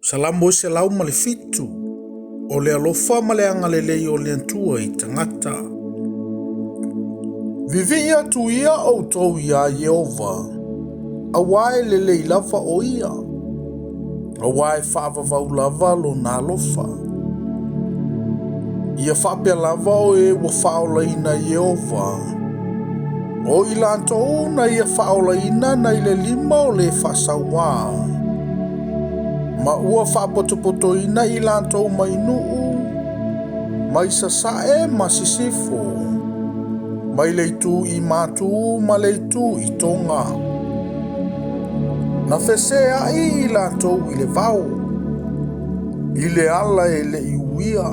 Salamo 107, O le alofa ma le agalelei o le Atua i tagata. Vivii atu ia outou iā Ieova, auā e lelei lava o ia, auā e faavavau lava lona alofa. Ia faapea lava o e ua faaolaina e Ieova, o i latou na ia faaolaina nai le lima o le faasauā, ma ua faapotopotoina i latou mai nuu, mai sasae ma sisifo, mai le itu i matu ma le itu i toga. Na feseai i latou i le vao, i le ala e le i uia,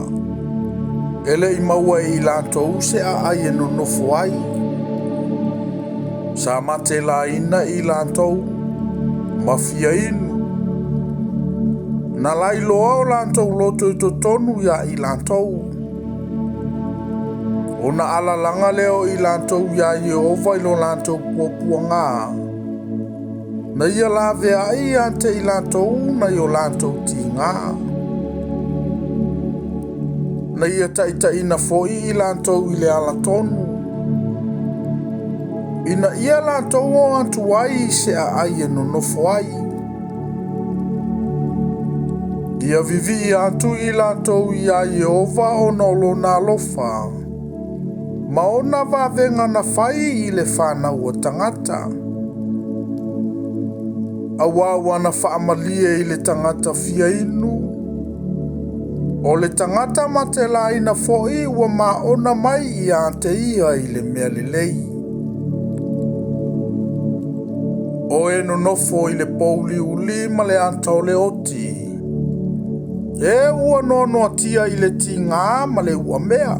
e le i maua e i latou se aai e nonofo ai. Sa matelaina i latou ma fia inu. Na lailoa o latou loto i totonu iā i latou. Ona alalaga lea o i latou iā Ieova i lo latou puapuaga. Na ia laveai ia te i latou nai o latou tigā. Na ia taitaiina foi i latou i le alatonu, ina ia latou o atu ai i se aai e nonofo ai. Ia vivii atu i latou iā Ieova ona o lona alofa, ma ona vavega na fai i le fanau a tagata. Auā ua na faamalie i le tagata fia inu, o le tagata matelaina foi ua maona mai ia te ia i le mea lelei. O e nonofo i le pouliuli ma le ata o le oti, e ua noanoatia i le tigā ma le uamea,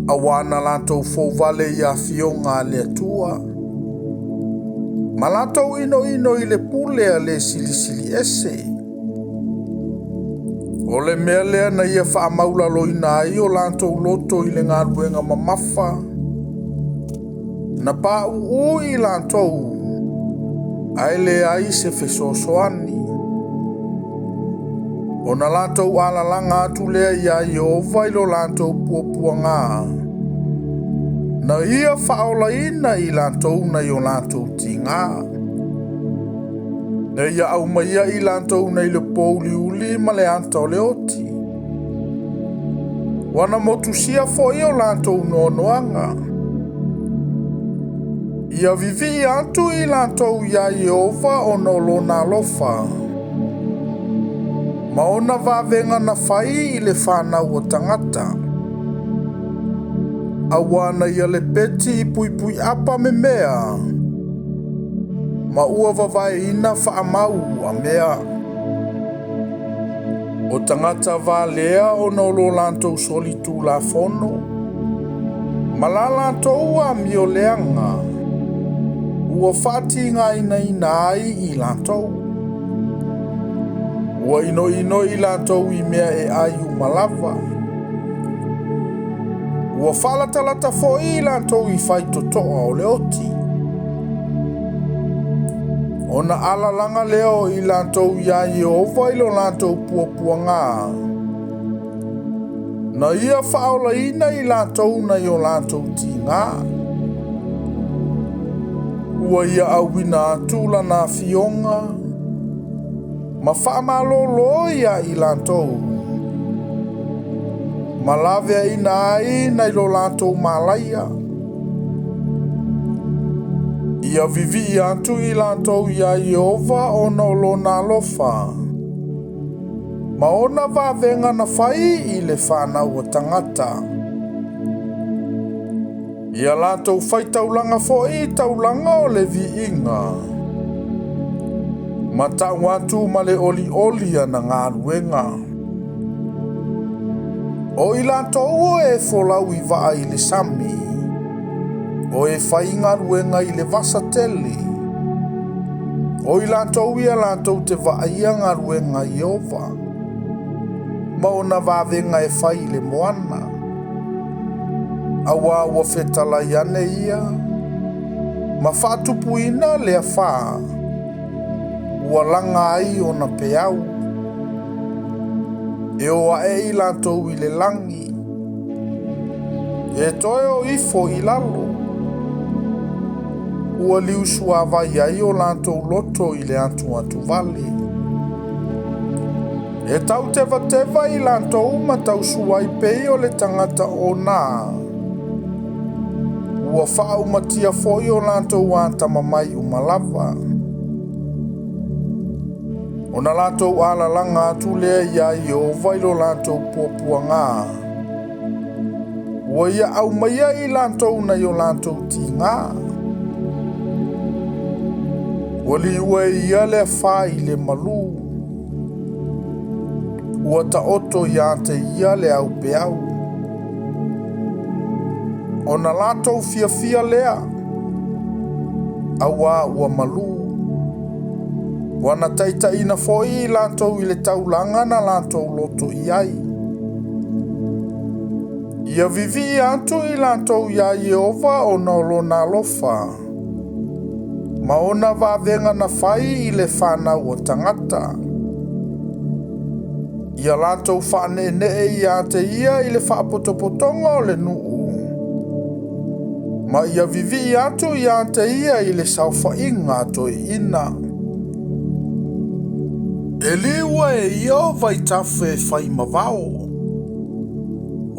auā na latou fouvale i afioga a le Atua, ma latou inoino i le pule a le Silisili Ese. O le mea lea na ia faamaulaloina ai o latou loto i le galuega mamafa, na pauu i latou, ae leai se fesoasoani. Ona latou alalaga atu lea iā Ieova i lo latou puapuaga, na ia faaolaina i latou nai o latou tigā. Na ia aumaia i latou nei le pouliuli ma le ata o le oti. Ua na motusia foi o latou noanoaga. Ia vivii atu i latou iā Ieova ona o lona alofa, ma ona vavega na fai i le fanau a tagata. Auā na ia lepeti i puipuiapa memea, ma ua vavaeina faamau uamea. O tagata valea ona o lo latou solitulafono, ma la latou amio leaga, ua faatigainaina ai i latou. Ua inoino i latou i mea e ai uma lava. Ua faalatalata foi i latou i faitotoa o le oti. Ona alalaga lea o i latou iā Ieova i lo latou puapuaga, na ia faaolaina i latou nai o latou tigā. Ua ia auina atu lana afioga, ma faamalōlō iā i latou, ma laveaina ai nai lo latou malaia. Ia vivii atu i latou iā Ieova ona o lona alofa, ma ona vavega na fai i le fanau a tagata. Ia latou faitaulaga foi i taulaga o le viiga, ma tau atu ma le olioli ana galuega. O i latou o e folau i vaa i le sami, o e fai galuega i le vasa tele, o i latou ia latou te vaaia galuega a Ieova, ma ona vavega e fai i le moana. Auā ua fetalai ane ia, ma faatupuina le afā. Ua laga ai ona peau. E o ae i latou i le lagi. E toe o ifo i lalo. Ua liusuavai ai o latou loto i le atuatuvale. E tautevateva i latou ma tausua ai pei o le tagata ona. Ua faaumatia foi o latou atamamai uma lava. Ona latou alalaga atu lea iā Ieova i lo latou puapuagā. Ua ia aumaia i latou nai o latou tigā. Ua liua e ia le afā i le malū. Ua taoto ia te ia le aupeau. Ona latou fiafia lea, auā ua malū. Ua na taitaiina foi i latou i le taulaga na latou loto i ai. Ia vivii atu i latou iā Ieova ona o lona alofa, ma ona vavega na fai i le fanau o tagata. Ia latou faaneenee ia te ia i le faapotopotoga o le nuu, ma ia vivii atu ia te ia i le saofaiga a toeaiina. E liua e ia o vaitafe e fai ma vao,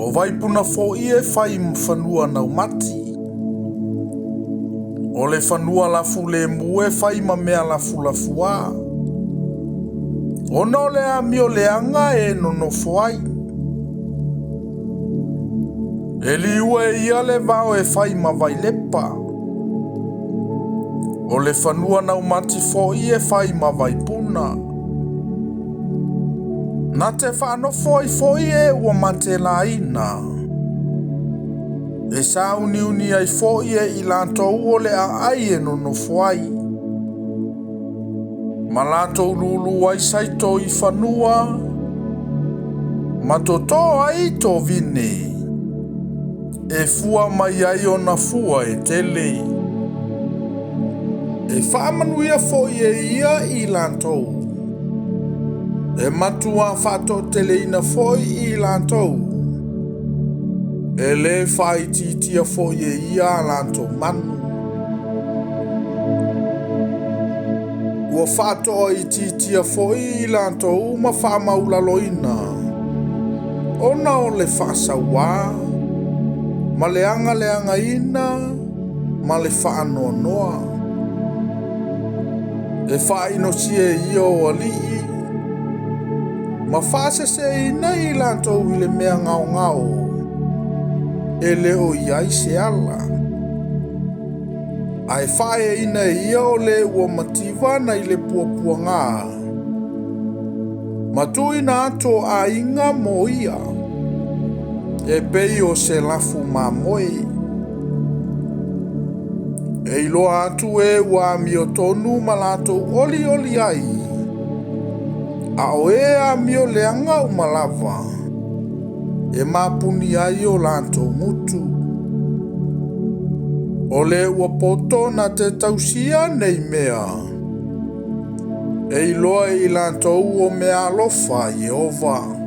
o vaipuna foi e fai ma fanua naumati. O le fanua lafulemu e fai ma mea lafulafuā, ona o le amio leaga e nonofo ai. E liua e ia le vao e fai ma vailepa, o le fanua naumati foi e fai ma vaipuna. Na te faanofo ai foi e ua matelaina. E sauniuni ai foi e i latou o le aai e nonofo ai. Ma latou lulu ai saito i fanua, ma totō ai tovine, e fua mai ai ona fua e tele. E faamanuia foi e ia i latou. E matuā faatoateleina foi i latou. E lē faaitiitia foi e ia a latou manu. Ua faatoaitiitia foi i latou ma faamaualaloina, ona o le faasauā, ma le agaleagaina, ma le faanoanoa. E faainosia e ia o alii, ma faaseseina i latou i le mea gaogao, e le o i ai se ala. Ae faaeaina e ia o le ua mativa nai le puapuagā, ma tuuina atu o aiga mo ia, e pei o se lafu mamoe. E iloa atu e ua amiotonu ma latou olioli ai, a o e amio leaga uma lava, e mapuni ai o latou gutu. O le ua poto na te tausia nei mea, e iloa e i latou o mea alofa Ieova.